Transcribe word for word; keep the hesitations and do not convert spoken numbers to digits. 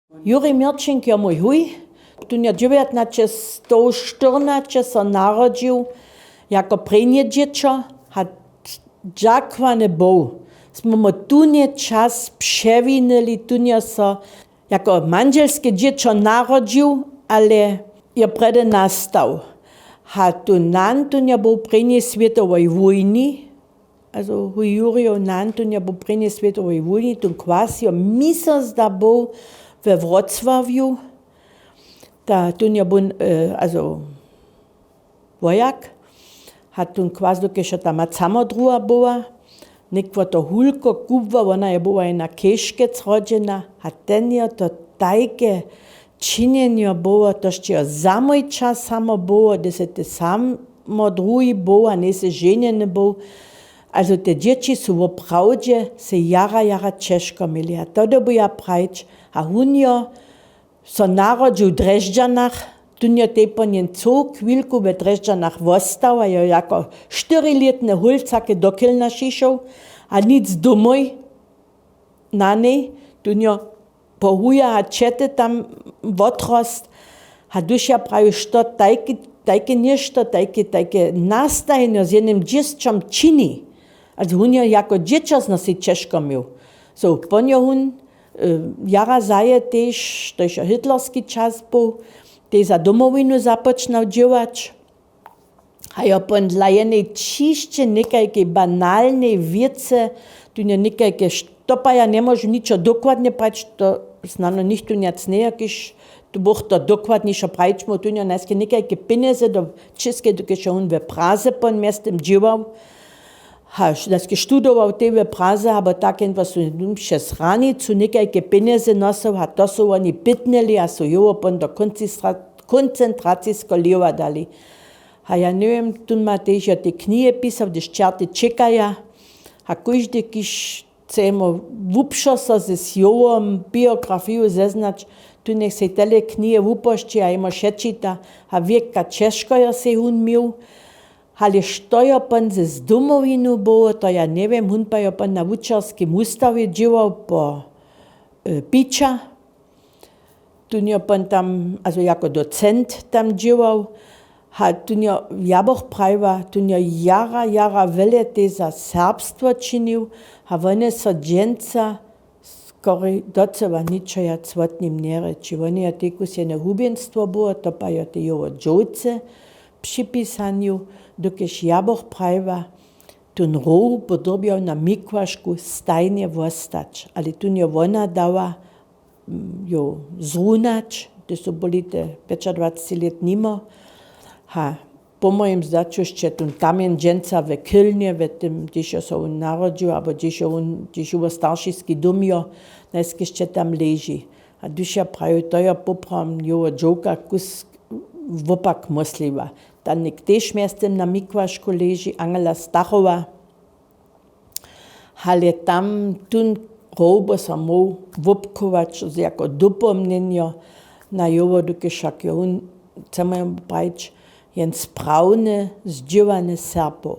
Juri Měrčenk jo mój huj. Tón jo dźewjatnaćestowštyrnaće so narodźił jako prěnje dźěćo a dźakowany był, smy mu tón čas přewinyli. Tón jo so jako mandźelske dźěćo narodźił, ale jo prjedy nastał. A tón nan tón jo był prěnjej swětowej wójni, also huj Jurjow nan tón jo był prěnjej swětowej wójni, tón kwasjo mi so zda był we Wrocławju. Ta tón jo był also wojak. A tón kwas dokelž jo ta mać samo druha była, někwo to hulko kubła, wona jo była jena keškec rodźena. A ten jo to tajke činjenjo było, to sće jo zamójča samo było, hdyž sy ty samo druhi był a njejsy ženjeny był. Also te dźěći su woprawdźe sej jara jara ćežko měli a to dyrbju ja prajić. A hón jo so narodźił w Drježdźanach. Tón jo tej po njem cyłu chwilku we Drježdźanach wostał a jo jako štyrilětny hólcake do Kylna šišoł a nic domoj na něj. Tón jo po huja a ćety tam wotrost. A hdyž ja prajił što tajke něšto tajke tajke nastajenjo z jenym dźěsćom čini, ale hón jo jako dźěćo zno sej ćežko měł. So po njo hón jara zaje tež to hišo hitlerski čas był, tež za domowinu započnał dźěłać. A jo pon dla jenej ćišće někajkej banalnej wěcy, tón jo někajke štopa ja njemóžu ničo dokładnje prajić, to snano nichtó njac njejo kiž bych to dokładnišo prajić móhł. Tón jo najske někajke pjenjezy do čěskej dokelž jo hón we Praze pon mjeztym dźěłał, haž najske študował tej we Praze abo tak jen was su jim přez hranicu někajke pjenjezy nosył a to su woni pytnjeli a su jowo pon do koncentracisko lěhwa dali. A ja njewěm, tón ma tež jo te knihe pisał hdyž čerty čěkaja. A kóždy kiž chce jemu wupřo so z jowom biografiju zeznać, tón njech sej tele knihe wupošći a jemu wšetčita. A wěka ćežko jo sej hón měł. Ale što jo pon z domowinu było, to ja njewěm. Hón pa jo pon na wučerskim wustawje dźěłał po pića. Tón jo pon tam also jako docent tam dźěłał. A tón jo, ja bych prajiła, tón jo jara jara wjele tež za serbstwo činił. A wone so dźensa skorej docyła ničo wjac wot nim njerěči. Wone jo tej kus jene hubjenstwo było, to pa jo tej jowo dźowce připisanju. Dokelž ja bych prajiła, tón row by dyrbjał na mikłašku stajnje wostać, ale tón jo wona dała jo zrunać, hdyž su byli te pjećadwaceći lět nimo. A po mojim zdaću sće tón kamjeń dźensa we Kylnje we tym hdyž jo so wón narodźił abo hdyž jo wón hdyž jowo staršiski dóm jo, najske sće tam leži. A hdyž ja prajił, to jo poprawom jowo dźowka kusk wopak mysliła. Tam něk tež mjeztym na mikłašku leži, Angela Stachowa. Ale tam tón row by so móhł wobchować jako dopomnjenjo na jowo, dokelž wšak jo wón, chcemy prajić, jen sprawny zdźěłany Serbow.